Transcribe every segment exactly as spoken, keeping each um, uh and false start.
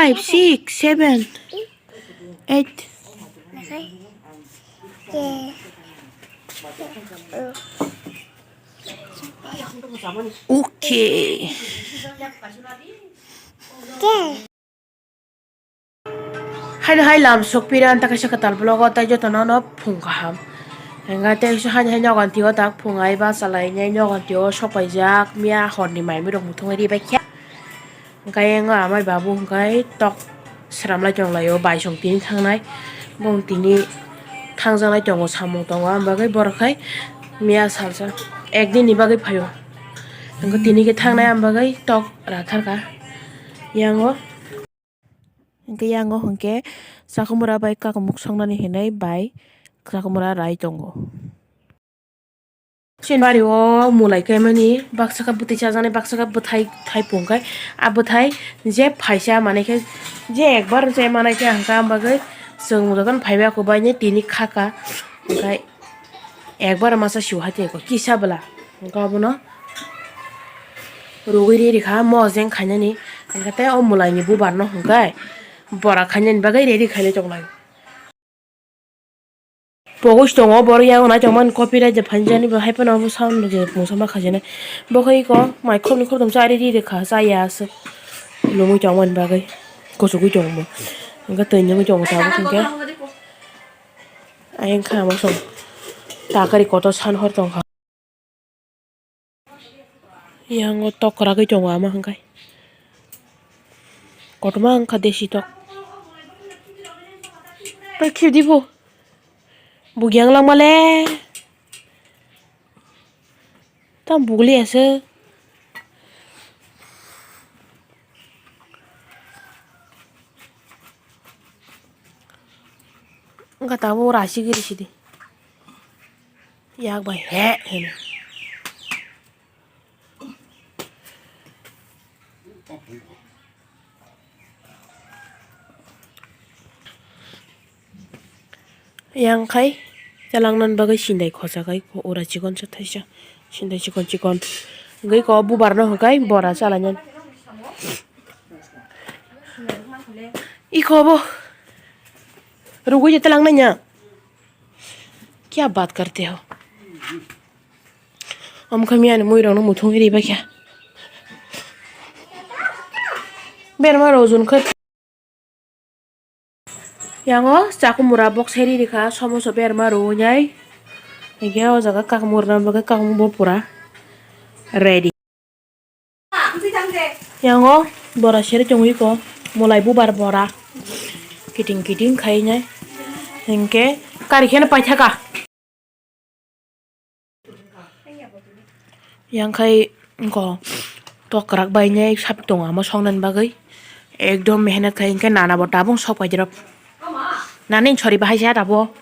Five, six, seven, eight. Okay. Haino hai lam sokpira, anta kaisa kwtal vlog o tai jotono no phung kaham. Hwnkhai tei haino hai nogon tio tak phung ai bachalainai nogon tio sokpaijak miya horni mai mirok muthungwi ribaikha. Hwnkhe ayang o amai babu hwnkhe tok sramlai tonglaio, baisong tini thangnai, bong tini thangjaknai tongo, samung tongo, aboni bagwi borok hai miya salsa ekdin ni bagwi phaio, hwnkhe tini khe thangnai, aboni bagwi tok ratharkha. Yang o hwnkhe, yang o hwnkhe chakhumura bai kakumuk songnani hinwi bai chakhumura rai tongo. Chini bari o mulai khe mani baksa khe bwtwi chajaknai, baksa khe bwthai thai pung khe, a bwthai je phaisa manai khe, je ekbar je manai khe hwnka, am bagwi chwng jotono phaibai, aku bai ni tini khaka, hwnkhai ekbar masa siu hai tongkha kisa bwla, hwnka obono rugwi ri rikha mojeng khainani, hwnka tei o mulai ni bubar no hwnkhai bora khainani bagwi ready khailai tonglai. Pogos tongo, borok yang nai tongmani copyright de phanjani, bo hai phano bo sound je mungsa ma khaijani. Bo khe iko mai khopni khopdom cha ri ri rikha, cha ya aswk. Lumui tongmani bagwi kuchugui tongo bo. Hwnkhe twi nungui tongo tabuk hwnkhe. Ayang kha mo song takari kotor san hor tongkha. Yang o tok kwragwi tongo ama hwnkhe. Kotorma wngkha desi tok. Tei khibidi bo. Bugi yang langmale. Tam bugli aswk. Wngkha tabuk rasi giri sidi. Yak bai he hino. Yang khai chalangna bagwi sindai khojagai ura chikon sa thaisa, sindai chikon chikon. Wngwi ko bubar no hwnkhe bora chalainani. Iko bo rugwi je talang nanya. Kya baat karte ho? Omo khe miyani muirokno muthungwi ribaikha. Berma rok ojun khe. Yang o chakhumura boksai ri rikha, somoso berma rwui nai. Hinkhe o jaga kakhmurna bagwi kakhmur bo pura ready. Yang o bora seri tongwi ko, mulai bubar bora. Kiting kiting khai nai. Hinkhe kari kheno paithaka. Yang khai wngkha tok kwrak bai nai sap tongo ama song nani bagwi. Ekdom mehnat khai hinkhe nana bo tabuk sok pai dirok. Nani sori bahai se tabuk.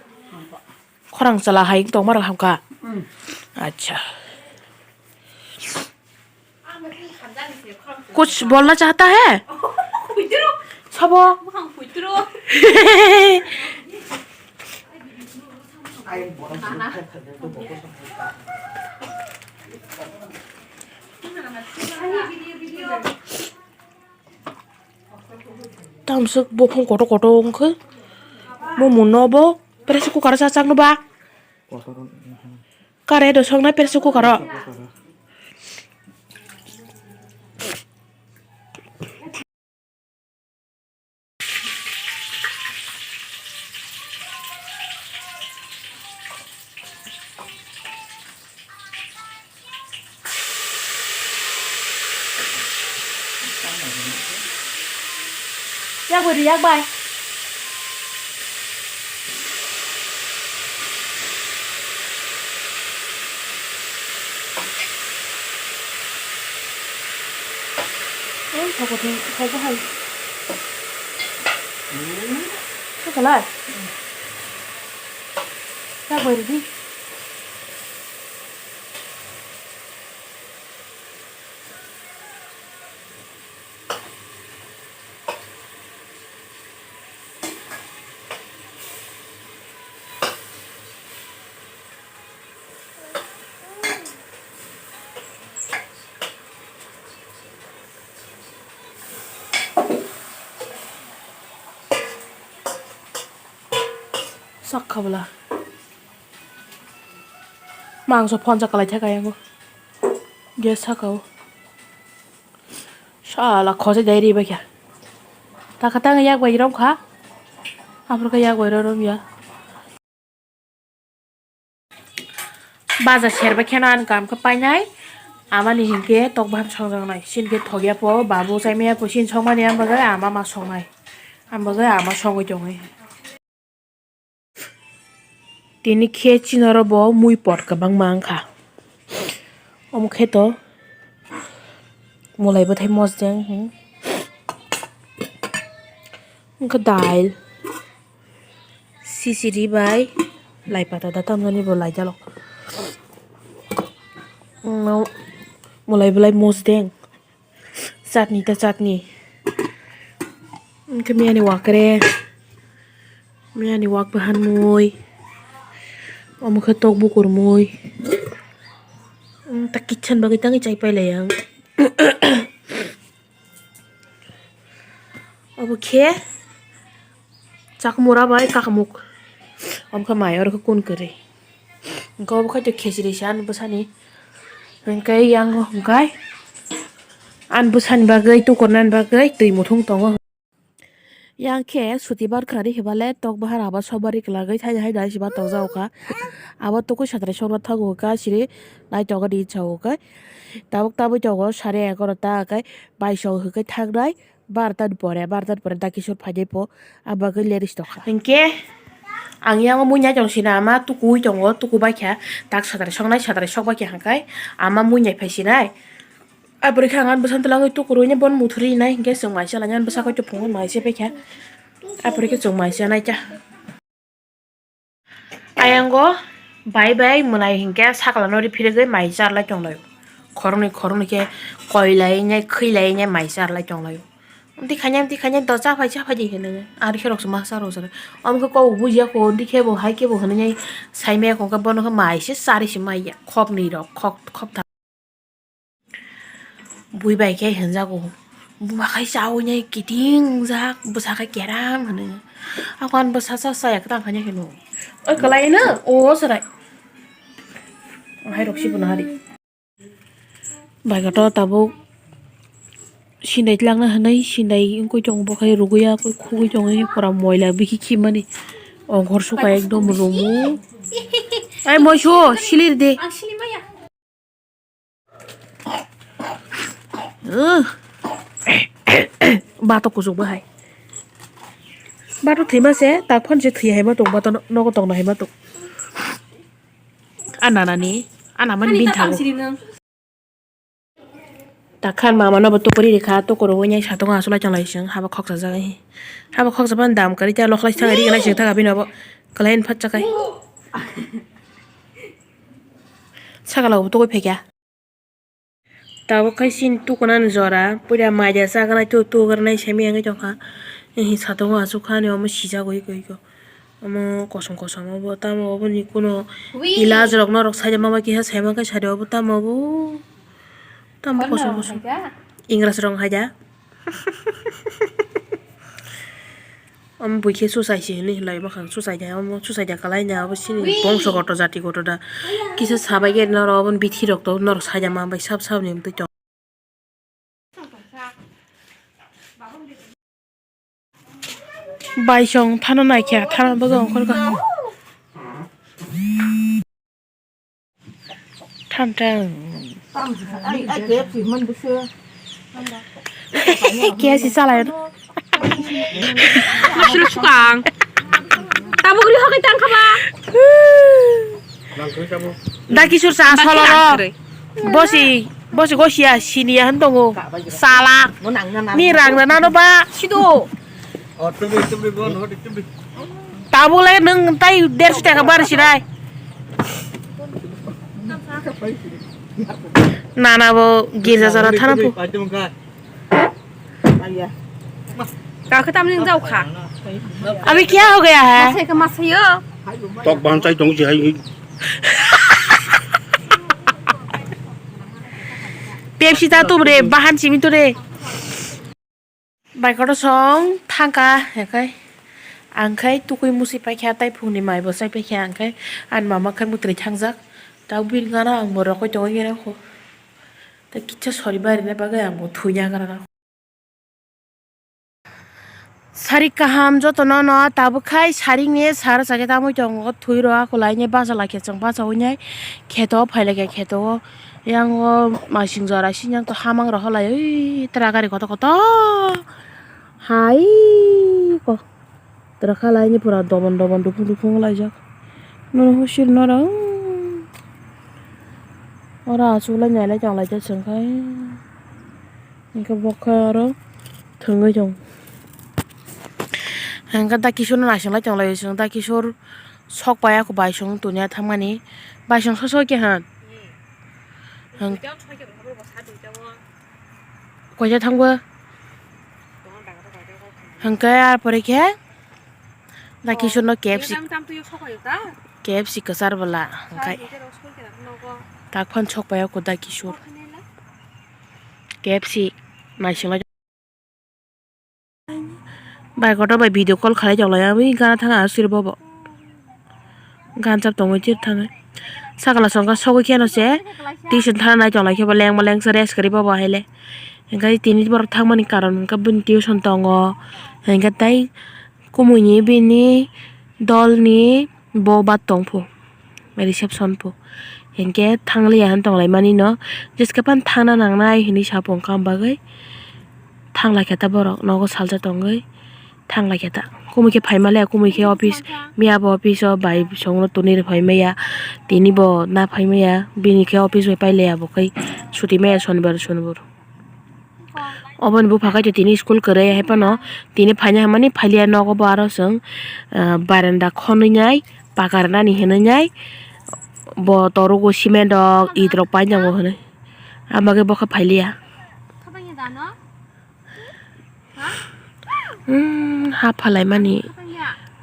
Khorang chala hai tongma rok hamkha. Acha. कुछ बोलना चाहता है? Sabo. Tamsuk buphang kotor kotor wngkhe. Bo munno bo pressure cooker o cha chakno ba. Kare do soknai pressure cooker o. Yak bai ri, yak bai. Oi, photo, photo hai. Khe khalai? Yak bai ri di. Takha bwla. Mangso phone sa kalai thaka yango. Gas saka o. Sala khose dai ri bakya. Takha tang yak bai rom kha. Aphuru khe yak bai rom ya. Baja serba kheno ani kam khe painai. Amani hinkhe tok baham songjaknai. Sini khe thokya po, babu chaimaya po, sini songmani ang bagwi ama ma songnai. Ang bagwi ama songwi tongwi. Tini khe chini oro bo mui pot kwbangma wngkha. Omo khe to mwlai bwthai mosdeng, hmm. Wngkha dail, sisiri bai lai pata da tamjani bo lai jalok. Mwlai bwlai mosdeng. Chutney ta chutney. Wngkhe miyani wakre, miyani wak bahan mui, omo khe tok bukur mui. Wng ta kitchen bagwi tangwi chai pailai ang. Obo khe. Chakmura bai kakamuk. Omo khe mai oro khe kun kwrwi. Hwnkhe obo khaito khechiri se ani bwsani. Hwnkhe yang hwnkhe ani bwsani bagwi tukurna ni bagwi twi muthung tongo. Yang khe suti bar khlai rw hibale tok bahar abo sobari kwlagwi thai hai dai se ba tokjago kha. Abo tukui satrai sokna thago kha siri naitogo di sago khe. Tabuk tabui tongo sare egaroh ta khe baisong hwnkhe thangnai. Barta ni pore, barta ni pore dakisor phainai po, ah bagwi lerisi tongkha. Hinkhe ang yang mui nai tong sina ama tukuwi tongo, tuku bai kha, tak satrai soknai, satrai sok bai kha hwnkhe ama mui nai phai sinai. Aboni khe ang ani bwsano twlangwi tukurwi bono muthurwi nai, hinkhe chwng mai se lainai, ani bwsakhe tei phunuknwi mai se paikha, aboni khe chwng mai se nai kha. Ayango bai bai mwlai hinkhe sakla no ri phirigwi mai charlai tonglaio. Khoroknwi khoroknwi khe koilai nai khwilai nai mai charlai tonglaio. Amtwi khainai amtwi khainai do chaphai chaphai di hinwi ari khe rokse ma cha rw se. Omo khe kok bujiya kho amtwi khe bo hai khe bo hinwi nai sai maya kho khe bono khe mai se chari se maya khopnwi rok khop khoptham. Bui bai khe hinjago, buma khai chaui nai kiting jak, bwsa khai kerang hinwi. Ako ani bwsa cha chaya kwtang khai nai kheno. Oi kwlai no, o chwrai. Hai rok si bwna hari. Bai kotor tabuk sindai tlangna hinwi sindai wngwi tongo, bo khai rwgwi ya, khugwi tongo, pura moila bikhi khimani. Ongkhor suka ekdom rumu. Ai moisu, silir de. Ang sili maya. Batok kuchuk bahai. Batok thwima se, tak phone se thwi hai ma tong, batok nogo tong hai ma tong. Ana nani, ana man bin thago. Takhan mama no bo tupuri rikha, tukuro wngya satung asulai chonglai sing, haba khoksa jaga hi. Haba khoksa ban dam kari ta lokhlai sing ri nai sing thaga bino bo. Kalain phat chakai. Sakala bo tukui phekya. Tabuk khai chini tukunani jora, puila maida chaganai tu, tugrwnai simi wngwi tongkha. Ehi satungo aswk kha ani omo sijak oi koi kho. Omo kosom kosom obo, tamo oboni kuno ilaj rok norok saida ma bai kisa saima khe sadi obo, tamo obo, tamo kosom kosom. Ingras rong haida. Omo buikhe suchai se hinwi hinlai bwkhang suchai da, omo suchai da kwlai na, obo chini bongso kotor jati kotor da. Kisa sabai khe norok obo bithi rok to norok saida ma bai sab sab ni wngtwi tong. Baisong thano naikhe thano bagwi ongkhorkha. Thantang. Ai, ai, kaya si man busu. Kaya si salai. Masuk sukang. Tabuk ri hokai tang khaba. Daki sur sa solo ro. Bosi, bosi gosia sini ya hantongo. Salak. Ni rang na no ba. Sido. Tabuk lai nung tai derso taka bar sinai. Nana bo girja jora thana pu. Kaka tamni jao kha. Abhi kya ho gaya hai? Masai ka masai yo. Tok ban chai tong ji hai. Pepsi ta tu re, bahan simi tu re. Bai kotor song thangka hekai. Ang khai tukui musi paikha, tai phungni mai bo chai paikha, ang khai ani mama khai mwtwrwi thangjak. Tabuk bini gana ang bo rokoi tongwi gana kho. Tai kisa sori bairina bagwi ang bo thwina gana. Sari kaham jotono no tabuk khai saringni sara chakhe tamui tongo, thwi rw akulai ni bacha lai khe chwng bachaui nai kheto phai lai khe kheto o. Yang o masing jora sini yang to hamang rok halai ui tra gari koto koto hai ko. Tra kha lai ni pura dobon dobon dukung dukung wng laijak. Nono husir norong. Oro aswk lai nai lai tong lai ta chwng khai. Hwnkhe bo khe oro thwngwi tong. Hwnkhe da Kishore no naising lai tong lai chwng, da Kishore sok pai ako bai chwng tuni a thangmani. Bai chwng soso khe hwn. Hwnkhe. Koisa thangbo? Hwnkhe ar pore khe da Kishore no K F C, K F C kwchar bwla hwnkhe tak phan sok pai o da Kishore. K F C naising lai. Bai kotor bai video call khalai tong lai, ui gana thang aswk bobo. Ganchak tongwi thir thangwi. Sakala songkha sogwi kheno se tuition thana nai tong lai khe bo lengma lengsa rest kwrwi bobo hai le. Hwnkhe tini borok thangmani karon hwnkhe bini tuition tongo. Hwnkhe tei kumuini bini dolni bo bat tongphu reception phu. Hwnkhe thangliya hwn tong lai mani no. Jeske phan thangna nangnai hinwi saphung kam bagwi thang lai khe ta borok nogo salsa tongwi. Thang lai khe ta. Kumui khe phai male, kumui khe office, miya bo office o bai songno tuni rw phai maya. Tini bo na phai maya, bini khe office bai pai laya bo khai suti maya sonibar sonibor. Oboni bupha khai tini school kwrwi hai phano tini phaina hamani phailia nogo bo aro chwng, ah, baranda khonwi nai paka rwnani hinwi nai bo torugo cement rok it rok painani hinwi. Abagwi bo khe phailia. Hmm, ha phalai mani.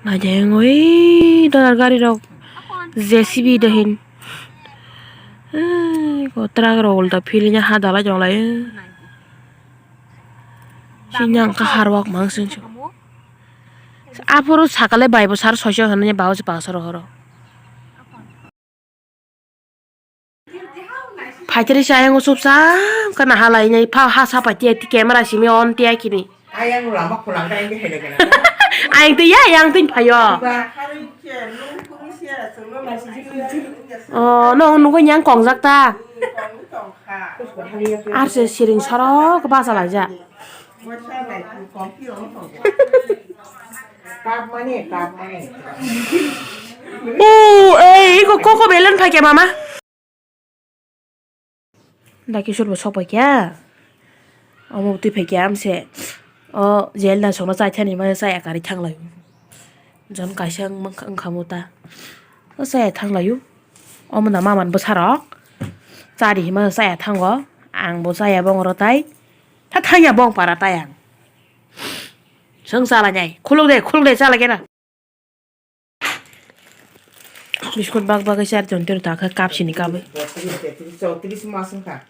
Naijayung oi donar gari rok J C B dohin. Hmm, ko truck rok ulta philnya ha dalai jonglai. Sini ang kahar wak mang sing sing. Aphuru sakale bai bo sar soiso hinwi bao se pangsaro horo. Phaitri sa ayang usup sa kana halai nai pha ha sa pai tiya ti camera simi on tiya kini. Ayang lama pulang ka yang hele kana. Ayang tu ya yang tu phayo. Ba. Oh, no nugo yang kong jak ta. Ar se siring soro ke basa lai ja. Kap mane, kap mane. Oh, eh, iko koko belen phai khe mama. Da Kishore bo sok pai khe. Omo twi phai khe amse. O jail da songno chai thani ma chaya kari thang lai. Jon kaisa wng kha mo ta. O chaya thang lai o. Omo da maman bwsa rok. Chari hima chaya thango. Ang bo chaya bongoro tai. Tha thangya bong para tai ang. Seng chala nyai. Khuluk de, khuluk de chala kena. Biskut bak bagwi char jon tero ta kha cup sini kabwi. Chowtris mas wngkha.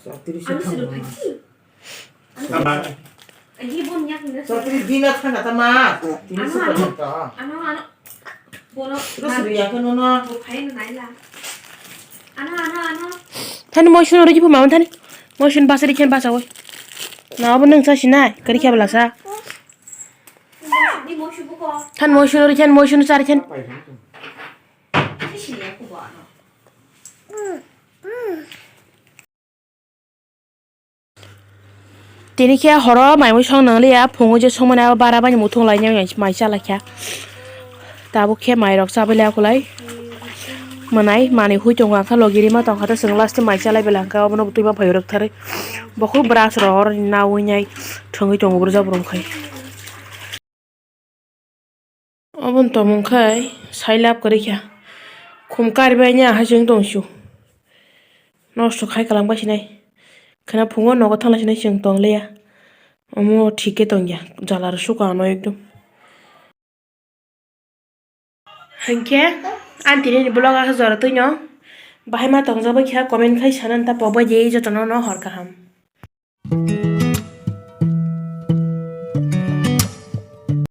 Chowtris wngkha. Chowtris dina thangkha ta ma. Tini se porjonto. Ano, ano. Bono. Terus riya khe nono. Bo khaina naila. Ano, ano, ano. Thani moisun oro jiphuma thani. Moisun basa rikhen basa oi. Na obo nung sa sinai, kari khe bwlasa. Ni moisun buko. Than moisun oro khen moisun sar khen. Sisi ya kubo ano. Tini khe horo mai mui song nang liya, phungo je songmani abo bara bani muthung lai nang mai cha lai kha. Tabuk khe mai rok chabai lai akulai. Mwnai manui hui tongo, ang kha logi rima tong kha, ta chwng last mai cha lai belai, ang kha obono twi ma phai rwk tharwi. Bo khe brush rok oro naui nai thwngwi tongo, bwrwjak bwrwng khai. Oboni tongmung khai sai lab kwrwi kha. Khum karibai ni ahai chwng tong su. Nosto khai kwlangbai sinai. Khwna phungo nogo thangla sinai chwng tong liya. Omo thik khe tong ya. Jala rw suka ano ekdom. Hinkhe ani tini ni vlog ah jora twi no. Bahai ma tong jabwi kha comment khai sana ta pokbai di jotono no hor kaham.